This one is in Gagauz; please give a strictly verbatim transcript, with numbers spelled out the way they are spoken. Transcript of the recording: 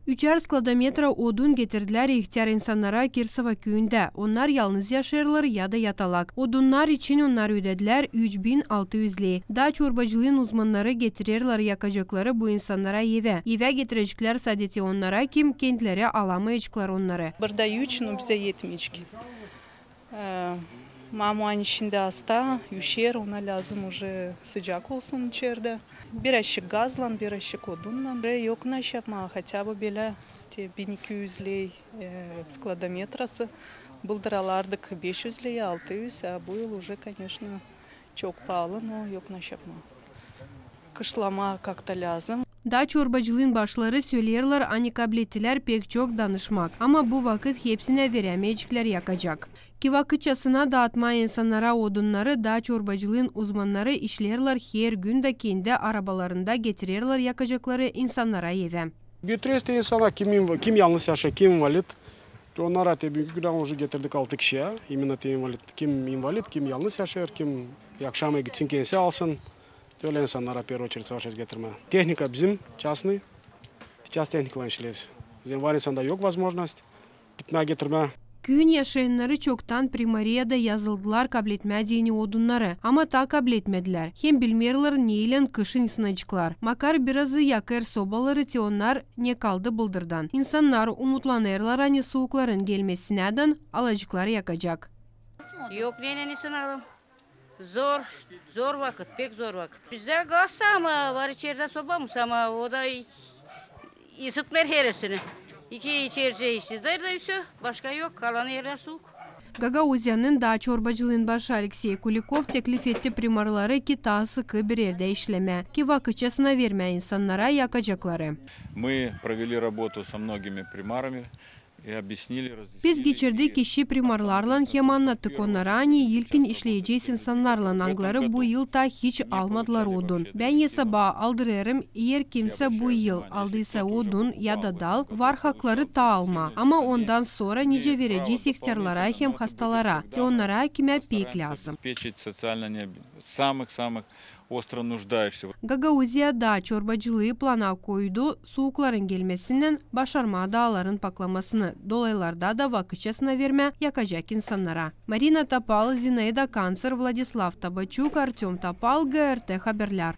Üçär skladometra odun getirdilär ihtär insannara Kirsova küüyündä. Onnar yalnız yaşêêrlar ya da yatalak. Odunnar için onnar ödedilär üç bin altı üz ley. Daa çorbacılıın uzmannarı getirerlär yakacakları bu insannara evä. Evä getireceklär sade te onnara, kim kentleri alamayaceklar onnarı. Burada üç, no bizä etmeyecek. E, mamuan işindä asta, üşer, ona lääzım uje sıcak olsun içerdä. Birazçık gazlan, birazçık odunnan. E, yok naşey yapmaa, хотя бы bölä te bin iki üz ley, e, skladometrası. Bıldır alardık beş üz ley, altı üz, a bu yıl uje, koneşno, çok paalı, no yok naşey yapmaa. Kışlamaa как-то lääzım. Daa çorbacılıın başları söleerlär, ani kablettilär pek çok danışmak, ama bu vakıt hepsinä verämeyeceklär yakacak. Ki vakıtçasına daatmaa insannara odunnarı, daa çorbacılıın uzmannarı işleerlär her gün da kendi arabalarında getirerlär yakacakları insannara evä. Götüreyiz te insana, kim inv-, kim yalnız yaşêêr, kim invalid. Te onnara te büünkü gündän uje getirdik altı kişiyä. İmенно te invalid, kim invalid, kim yalnız yaşêêr, kim yaşamaya gitsin, kendisi alsın. Te ölä insannara первую очередь savaşêrız getirmää. Tehnika bizim, частный. Сейчас tehnikaylan işleeriz. Bizim var insanda yok возможность gitmää getirmää. Küüyün yaşayannarı çoktan primariyada yazıldılar kabletmää deyni odunnarı, ama taa kabletmedilär. Hem bilmeerlär, neylän kışın ısınaceklar. Makar birazı yakêr sobaları, te onnar ne kaldı bıldırdan. İnsannar umutlanêrlar, ani suukların gelmesinädän alacıkları yakacak. Yok, neylän ısınalım. Zor, zor vakıt, pek zor vakıt. Bizdä gaz da, ama var içerdä sobamız, ama o da ısıtmêêr herisini. İki içericä işleder da üsä, başka yok, kalan erlär suuk. Gagauziyanın daa çorbacılıın başı Aleksey Kulikov teklif etti primarları, ki taa sıkı bir erdä işlemää, ki vakıtçasına vermää insannara yakacakları. Мы провели работу со многими примарами. Biz geçirdik işi primarlarlan hem annattık onnara, ani ilkin işleyecez insannarlan, angıları bu yıl taa hiç almadılar odun. Bän esaba aldırêrım, eer kimsä bu yıl aldıysa odun ya da dal, var hakları taa almaa. Ama ondan sora nicä verecez ihtärlara hem hastalara, te onnara, kimä pek lääzım. Самых-самых остро нуждающихся. Gagauziya daa çorbacılıı plana koydu suukların gelmesinnän başarmaa daaların paklamasını, dolaylarda da vakıtçasına vermää yakacak insannara. Marina Topal, Zinaida Kantsar, Vladislav Tabaçuk, Artёm Topal, GRT Haberlär.